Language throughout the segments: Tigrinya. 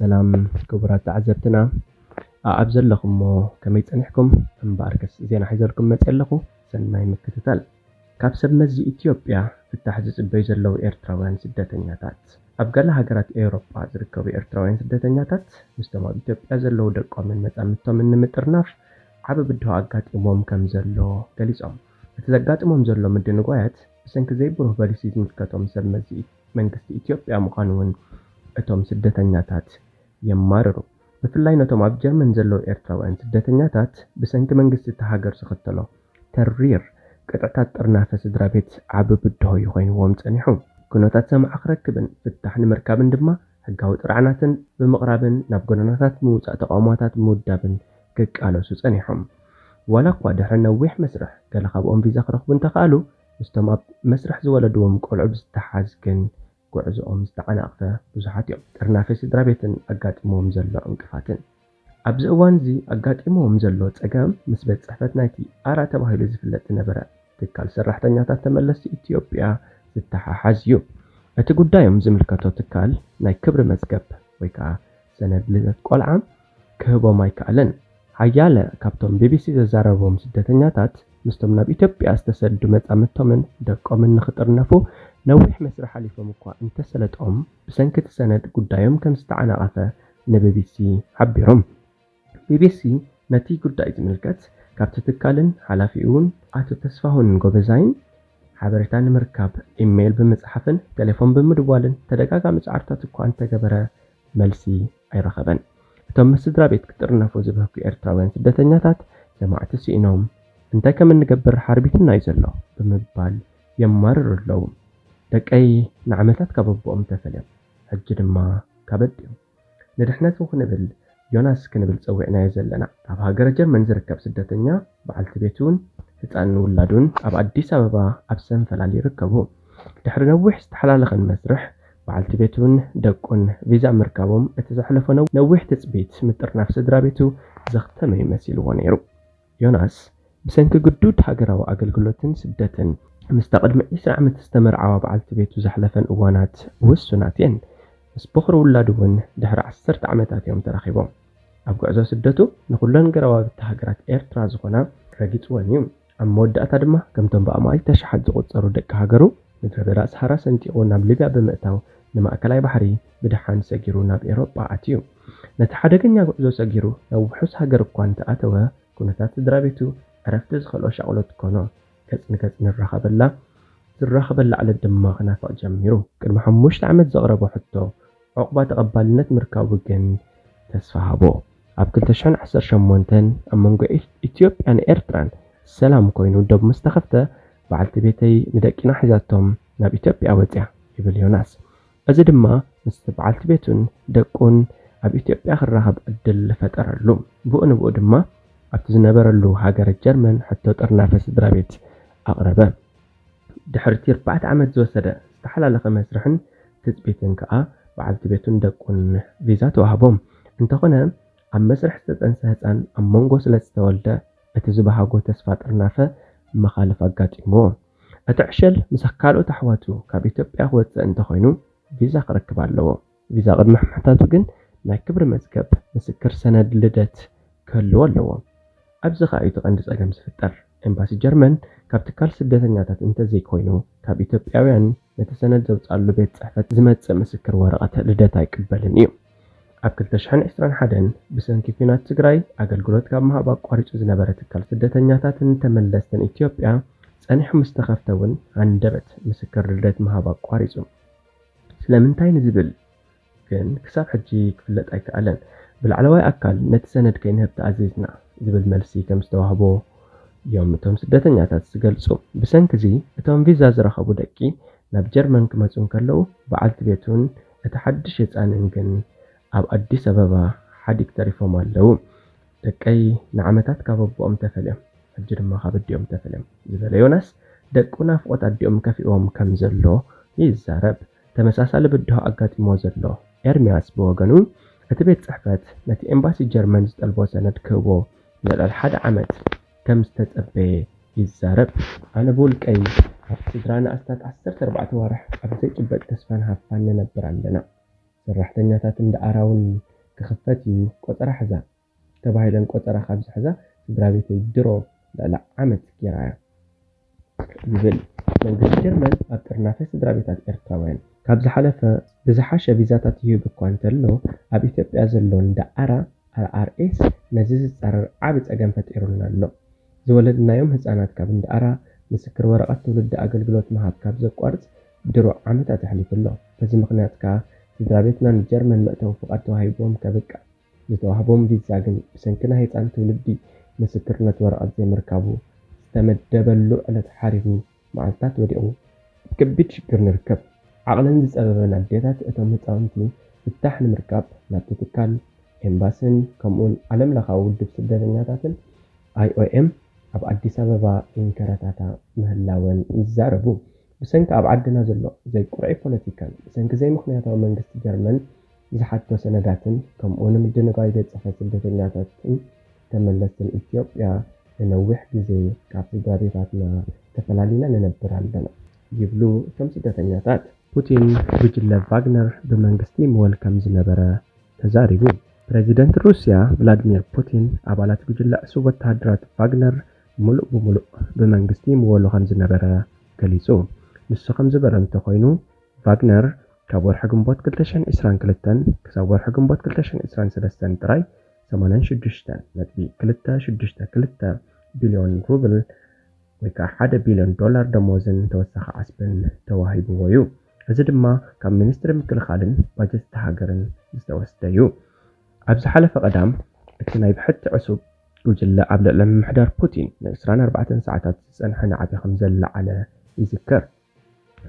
ሰላም ክቡራት ተዓዘብትና፣ ኣኣብ ዘለኹሞ ከመይ ጸኒሕኩም? እምበኣርከስ ዜና ሒዘልኩም መጽእ ኣለኹ። ሰናይ ምክትታል። ካብ ሰብ መዚ ኢትዮጵያ ፍታሕ ዝጽበዩ ዘለዉ ኤርትራውያን ስደተኛታት። ኣብ ገለ ሃገራት ኤውሮጳ ዝርከቡ ኤርትራውያን ስደተኛታት ምስቶም ኣብ ኢትዮጵያ ዘለዉ ደቆምን መጻምድቶምን ንምጥርናፍ ዓቢ ብድሆ ኣጋጢሞም ከም ዘሎ ገሊጾም። እቲ ዘጋጥሞም ዘሎ ምድንጓያት ብሰንኪ ዘይብሩህ ፖሊሲ ዝምልከቶም ሰብ መዚ መንግስቲ ኢትዮጵያ ምዃኑ እውን እቶም ስደተኛታት የማርሩ። ብፍላይ ነቶም ኣብ ጀርመን ዘለዉ ኤርትራውያን ስደተኛታት ብሰንኪ መንግስቲ እታ ሃገር ዝኽተሎ ተሪር ቅጥዕታት ጥርናፈ ስድራ ቤት ዓቢ ብድሆ እዩ ኮይንዎም ጸኒሑ። ኩነታት ሰማዒ ክረክብን ፍታሕ ንምርካብን ድማ ሕጋዊ ጥርዓናትን ብምቕራብን ናብ ጎደናታት ብምውጻእ ተቓውሞታት ብምውዳብን ክቃለሱ ጸኒሖም። ዋላ እኳ ድሕሪ ነዊሕ መስርሕ ገለ ካብኦም ቪዛ ክረኽቡ እንተኸኣሉ፣ ምስቶም ኣብ መስርሕ ዝወለድዎም ቆልዑ ብዝተሓዝ ግን ጉዕዞኦም ዝተዓናቕፈ ብዙሓት እዮም። ጥርናፈ ስድራ ቤትን ኣጋጢምዎም ዘሎ ዕንቅፋትን። ኣብዚ እዋን እዚ ኣጋጢምዎም ዘሎ ጸገም ምስ ቤት ጽሕፈት ናይቲ ኣራ ተባሂሉ ዝፍለጥ ዝነበረ ትካል ሰራሕተኛታት ተመለስቲ ኢትዮጵያ ዝተሓሓዝ እዩ። እቲ ጉዳዮም ዝምልከቶ ትካል ናይ ክብሪ መዝገብ ወይ ከዓ ሰነድ ልደት ቆልዓ ክህቦም ኣይከኣለን። ሓያለ ካብቶም ቢቢሲ ዘዛረቦም ስደተኛታት ምስቶም ናብ ኢትዮጵያ ዝተሰዱ መጻምድቶምን ደቆምን ንኽጥርነፉ ነዊሕ መስርሕ ሓሊፎም እኳ እንተሰለጦም፣ ብሰንኪ እቲ ሰነድ ጉዳዮም ከም ዝተዓናቐፈ ንቢቢሲ ሓቢሮም። ቢቢሲ ነቲ ጉዳይ ዝምልከት ካብቲ ትካልን ሓላፊኡን ኣቶ ተስፋሁን ጎበዛይን ሓበሬታ ንምርካብ ኢሜይል ብምጽሓፍን ቴሌፎን ብምድዋልን ተደጋጋሚ ጻዕርታት እኳ እንተገበረ፣ መልሲ ኣይረኸበን። እቶም ምስ ስድራ ቤት ክጥርነፉ ዝብህጉ ኤርትራውያን ስደተኛታት ሰማዕቲ ስኢኖም፣ እንታይ ከም እንገብር ሓርቢትና እዩ ዘሎ ብምባል የማርሩ ኣለዉ። ደቀይ ንዓመታት ካብ ኣቦኦም ተፈልዮም፣ ሕጂ ድማ ካብ ኣዲኦም። ንድሕነቱ ክንብል ዮናስ ክንብል ጸዊዕናዮ ዘለና። ኣብ ሃገረ ጀርመን ዝርከብ ስደተኛ በዓልቲ ቤቱን ህጻን ውላዱን ኣብ ኣዲስ ኣበባ ኣብ ሰንፈላል ይርከቡ። ድሕሪ ነዊሕ ዝተሓላለኸን መስርሕ፣ በዓልቲ ቤቱን ደቁን ቪዛ ምርካቦም እቲ ዘሕለፎ ነው-፣ ነዊሕ ትጽቢት ምጥርናፍ ስድራ ቤቱ ዘኽተመ እዩ መሲልዎ ነይሩ። ዮናስ ብሰንኪ ግዱድ ሃገራዊ ኣገልግሎትን ስደትን ምስታ ቅድሚ ዕስራ ዓመት ዝተመርዓዋ በዓልቲ ቤቱ ዘሕለፈን እዋናት ውሱናት እየን። ምስ በኹሪ ውላዱ እውን ድሕሪ ዓሰርተ ዓመታት እዮም ተራኺቦም። ኣብ ጉዕዞ ስደቱ ንኹለን ጎረባብቲ ሃገራት ኤርትራ ዝኾና ረጊጽወን እዩ። ኣብ መወዳእታ ድማ ከምቶም ብኣማኢት ኣሽሓት ዝቑጸሩ ደቂ ሃገሩ ምድረ በዳ ሰሃራ ሰንጢቑ ናብ ሊብያ ብምእታው ንማእከላይ ባሕሪ ብደሓን ሰጊሩ ናብ ኤውሮጳ ኣትዩ። ነቲ ሓደገኛ ጉዕዞ ሰጊሩ ናብ ውሑስ ሃገር እኳ እንተኣተወ፣ ኩነታት ስድራ ቤቱ ዕረፍቲ ዝኸልኦ ሻቕሎት ኮኖ። ገጽ ንገጽ ንራኸበላ፣ ዝራኸበላ ዕለት ድማ ክናፍቕ ጀሚሩ። ቅድሚ ሓሙሽተ ዓመት ዘቕረቦ ሕቶ ዑቕባ ተቐባልነት ምርካቡ ግን ተስፋ ሃቦ። ኣብ ክልተ ሽሕን ዓሰርተ ሸሞንተን ኣብ መንጎ ኢ-፣ ኢትዮጵያን ኤርትራን ሰላም ኮይኑ ዶብ ምስ ተኸፍተ፣ በዓልቲ ቤተይ ንደቂና ሒዛቶም ናብ ኢትዮጵያ ወጽያ ይብል ዮናስ። እዚ ድማ ምስ በዓልቲ ቤቱን ደቁን ኣብ ኢትዮጵያ ክራኸብ ዕድል ፈጠረሉ። ብኡ ንብኡ ድማ ኣብቲ ዝነበረሉ ሃገረ ጀርመን ሕቶ ጥርናፈ ስድራ ቤት ኣቕረበ። ድሕሪ እቲ ኣርባዕተ ዓመት ዝወሰደ ዝተሓላለኸ መስርሕን ትጽቢትን ከኣ በዓልቲ ቤቱን ደቁን ቪዛ ተዋህቦም። እንተኾነ ኣብ መስርሕ ዝተጠንሰ ህጻን ኣብ መንጎ ስለ ዝተወልደ እቲ ዝበሃጎ ተስፋ ጥርናፈ መኻልፍ ኣጋጢምዎ። እቲ ዕሸል ምስ ካልኦት ኣሕዋቱ ካብ ኢትዮጵያ ክወጽእ እንተኾይኑ ቪዛ ክረክብ ኣለዎ። ቪዛ ቅድሚ ምሕታቱ ግን ናይ ክብሪ መዝገብ ምስክር ሰነድ ልደት ክህልዎ ኣለዎ። ኣብዚ ኸኣ እዩ እቲ ቀንዲ ጸገም ዝፍጠር። ኤምባሲ ጀርመን ካብ ትካል ስደተኛታት እንተዘይኮይኑ ካብ ኢትዮጵያውያን ነቲ ሰነድ ዘውጽኣሉ ቤት ጽሕፈት ዝመጽእ ምስክር ወረቐት ልደት ኣይቅበልን እዩ። ኣብ ክልተ ሽሕን ዕስራን ሓደን ብሰንኪ ኲናት ትግራይ ኣገልግሎት ካብ ምሃብ ኣቋሪጹ ዝነበረ ትካል ስደተኛታትን ተመለስትን ኢትዮጵያ ጸኒሑ ምስ ተኸፍተ እውን ሃንደበት ምስክር ልደት ምሃብ ኣቋሪጹ። ስለምንታይ ንዝብል ግን ክሳብ ሕጂ ክፍለጥ ኣይከኣለን። ብላዕለዋይ ኣካል ነቲ ሰነድ ከይንህብ ተኣዚዝና ዝብል መልሲ ከም ዝተዋህቦ እዮም እቶም ስደተኛታት ዝገልጹ። ብሰንኪ እዚ እቶም ቪዛ ዝረኸቡ ደቂ ናብ ጀርመን ክመጹ እንከለዉ በዓልቲ ቤቱን እቲ ሓድሽ ህጻንን ግን ኣብ ኣዲስ ኣበባ ሓዲግ ተሪፎም ኣለዉ። ደቀይ ንዓመታት ካብ ኣቦኦም ተፈልዮም፣ ሕጂ ድማ ካብ ኣዲኦም ተፈልዮም ዝበለ ዮናስ፣ ደቁ ናፍቖት ኣዲኦም ከፊእዎም ከም ዘሎ ይዛረብ። ተመሳሳሊ ብድሆ ኣጋጢሞ ዘሎ ኤርምያስ ብወገኑ፣ እቲ ቤት ጽሕፈት ነቲ ኤምባሲ ጀርመን ዝጠልቦ ሰነድ ክህቦ ንልዕሊ ሓደ ዓመት ከም ዝተጸበየ ይዛረብ። ኣነ ብውልቀይ ኣብ ስድራና ኣስታት ዓሰርተ ኣርባዕተ ዋርሕ ኣብ ዘይጭበጥ ተስፋን ሃፋን ንነብር ኣለና። ሰራሕተኛታት እንዳ ኣራ እውን ክኽፈት እዩ ቆጸራ ሕዛ ተባሂለን ቆጸራ ካብ ዝሕዛ ስድራ ቤተይ ድሮ ልዕሊ ዓመት ገይራ እያ ይብል መንግስቲ ጀርመን ኣብ ጥርናፈ ስድራ ቤታት ኤርትራውያን። ካብ ዝሓለፈ ብዝሓሸ ቪዛታት ይህብ እኳ እንተሎ ኣብ ኢትዮጵያ ዘሎ እንዳ ኣራ ኣርኣርኤስ ነዚ ዝጻረር ዓቢ ጸገም ፈጢሩልና ኣሎ። ዝወለድናዮም ህጻናት ካብ እንዳ ኣራ ምስክር ወረቐት ትውልዲ ኣገልግሎት ምሃብ ካብ ዘቋርጽ ድሮ ዓመታት ኣሕሊፉ ኣሎ። በዚ ምኽንያት ከኣ ስድራ ቤትና ንጀርመን መእተዊ ፍቓድ ተዋሂብዎም ከብቅዕ ዝተዋህቦም ቪዛ ግን ብሰንኪ ናይ ህጻን ትውልዲ ምስክርነት ወረቐት ዘይምርካቡ ዝተመደበሉ ዕለት ሓሪሩ መዓልታት ወዲቑ ኣብ ከቢድ ሽግር ንርከብ። ዓቕለን ዝጸበበን ኣዴታት እቶም ህጻውንቲ ፍታሕ ንምርካብ ናብቲ ትካል ኤምባስን ከምኡውን ዓለም ለኻዊ ውድብ ስደተኛታትን ኣይኦኤም ኣብ ኣዲስ ኣበባ ይንከራታታ ምህላወን ይዛረቡ። ብሰንኪ ኣብ ዓድና ዘሎ ዘይቁርዒ ፖለቲካን ብሰንኪ ዘይምኽንያታዊ መንግስቲ ጀርመን ዝሓቶ ሰነዳትን ከምኡ ንምድንጋይ ቤት ጽሕፈት ስደተኛታትን ተመለስትን ኢትዮጵያ ንነዊሕ ግዜ ካብ ስድራ ቤታትና ተፈላሊና ንነብር ኣለና ይብሉ እቶም ስደተኛታት። ፑቲን ጉጅለ ቫግነር ብመንግስቲ ይምወል ከም ዝነበረ ተዛሪቡ። ፕረዚደንት ሩስያ ቭላድሚር ፑቲን ኣባላት ጉጅለ ዕሱብ ወተሃደራት ቫግነር ምሉእ ብምሉእ ብመንግስቲ ይምወሉ ከም ዝነበረ ገሊጹ። ንሱ ከም ዝበሎ እንተኾይኑ ቫግነር ካብ ወርሒ ግንቦት ክልተ ሽሕን ዕስራን ክልተን ክሳብ ወርሒ ግንቦት ክልተ ሽሕን ዕስራን ሰለስተን ጥራይ ሰማንያን ሽዱሽተ ነጥቢ ክልተ ሽዱሽተ ክልተ ቢልዮን ሩብል ወይ ከዓ ሓደ ቢልዮን ዶላር ደሞዝን ተወሳኺ ዓስብን ተዋሂብዎ እዩ። እዚ ድማ ካብ ሚኒስትሪ ምክልኻልን ባጀት እታ ሃገርን ዝተወስደ እዩ። ኣብ ዝሓለፈ ቀዳም እቲ ናይ ብሕቲ ዕሱብ ጉጅለ ኣብ ልዕሊ ምምሕዳር ፑቲን ን ዕስራን ኣርባዕተን ሰዓታት ዝጸንሐ ናዕቢ ከም ዘለዓለ ይዝከር።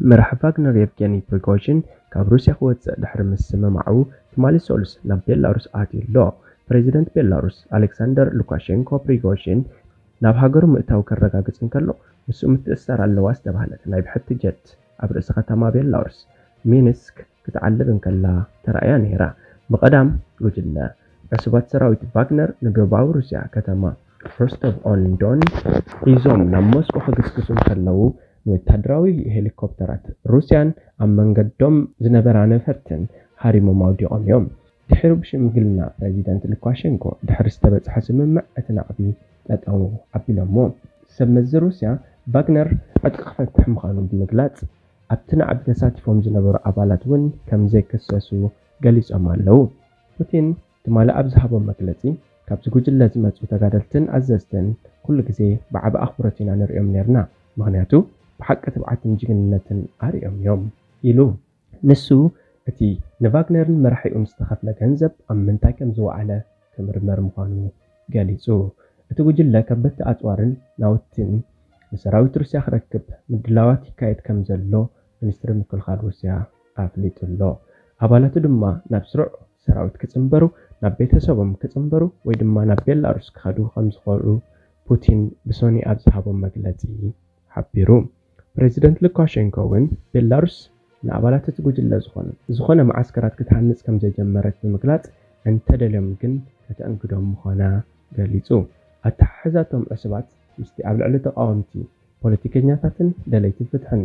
መራሒ ቫግነር የቭጌኒ ፕሪጎዥን ካብ ሩስያ ክወጽእ ድሕሪ ምስምማዑ ትማሊ ሰሉስ ናብ ቤላሩስ ኣትዩ ኣሎ። ፕሬዚደንት ቤላሩስ ኣሌክሳንደር ሉካሼንኮ ፕሪጎዥን ናብ ሃገሩ ምእታው ከረጋግጽ እንከሎ ምስኡ ምትእስሳር ኣለዋ ዝተባህለት ናይ ብሕቲ ጀት ኣብ ርእሲ ከተማ ቤላሩስ ሚንስክ ክትዓልብ እንከላ ተራእያ ነይራ። ብቐዳም ጉጅለ ዕሱባት ሰራዊት ቫግነር ንደቡባዊ ሩስያ ከተማ ሮስቶቭ ኦን ዶን ሒዞም ናብ ሞስኮ ክግስግሱ እንከለዉ ንወታደራዊ ሄሊኮፕተራት ሩስያን ኣብ መንገዶም ዝነበራ ነፈርትን ሃሪሞም ኣውዲቖም እዮም። ድሕሪ ብሽምግልና ፕረዚደንት ሉካሸንኮ ድሕሪ ዝተበጽሐ ስምምዕ እቲ ናዕቢ ጠጠው ኣቢሎሞ። ሰብ መዚ ሩስያ ቫግነር ዕጥቂ ክፈትሕ ምዃኑ ብምግላጽ ኣብቲ ናዕቢ ተሳቲፎም ዝነበሩ ኣባላት እውን ከም ዘይክሰሱ ገሊጾም ኣለዉ። ፑቲን ትማሊ ኣብ ዝሃቦ መግለጺ ካብዚ ጉጅለ ዝመጹ ተጋደልትን ኣዘዝትን ኩሉ ግዜ ብዓቢ ኣኽብሮት ኢና ንርእዮም ነርና፣ ምኽንያቱ ብሓቂ ትብዓትን ጅግንነትን ኣርእዮም እዮም ኢሉ። ንሱ እቲ ንቫግነርን መራሒኡን ዝተኸፍለ ገንዘብ ኣብ ምንታይ ከም ዝወዓለ ክምርመር ምዃኑ ገሊጹ። እቲ ጉጅለ ከበድቲ ኣጽዋርን ናውትን ንሰራዊት ሩስያ ክረክብ ምድላዋት ይካየድ ከም ዘሎ ሚኒስትሪ ምክልኻል ሩስያ ኣፍሊጡ ኣሎ። ኣባላቱ ድማ ናብ ስሩዕ ሰራዊት ክጽንበሩ፣ ናብ ቤተሰቦም ክጽንበሩ ወይ ድማ ናብ ቤላሩስ ክኸዱ ከም ዝኽእሉ ፑቲን ብሶኒ ኣብ ዝሃቦ መግለጺ ሓቢሩ። ፕረዚደንት ሉካሸንኮ እውን ቤላሩስ ንኣባላት እቲ ጉጅለ ዝኾነ ዝኾነ መዓስከራት ክትሃንጽ ከም ዘይጀመረት ብምግላጽ እንተደልዮም ግን ከተእንግዶም ምዃና ገሊጹ። ኣተሓሕዛቶም ዕሱባት ምስቲ ኣብ ልዕሊ ተቓወምቲ ፖለቲከኛታትን ደለይቲ ፍትሕን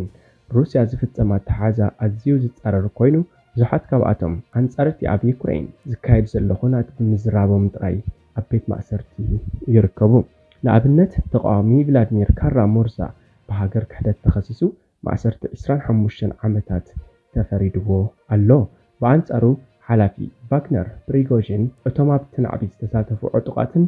ሩስያ ዝፍጸም ኣተሓሕዛ ኣዝዩ ዝጻረር ኮይኑ ብዙሓት ካብኣቶም ኣንጻር እቲ ኣብ ዩክረይን ዝካየድ ዘሎ ኹናት ብምዝራቦም ጥራይ ኣብ ቤት ማእሰርቲ ይርከቡ። ንኣብነት ተቓዋሚ ቭላድሚር ካራ ሞርዛ ብሃገር ክሕደት ተኸሲሱ ማእሰርቲ ዕስራን ሓሙሽተን ዓመታት ተፈሪድዎ ኣሎ። ብኣንጻሩ ሓላፊ ቫግነር ፕሪጎዥን እቶም ኣብቲ ናዕቢ ዝተሳተፉ ዕጡቓትን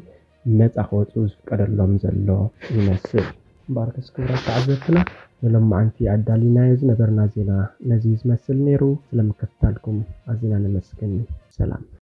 ነጻ ክወጹ ዝፍቀደሎም ዘሎ ይመስል። እምበኣርከስ ክቡራት ተዓዘብትና ንሎማዓንቲ ኣዳሊናዮ ዝነበርና ዜና ነዚ ዝመስል ነይሩ። ስለምክትታልኩም ኣዚና ነመስግን። ሰላም።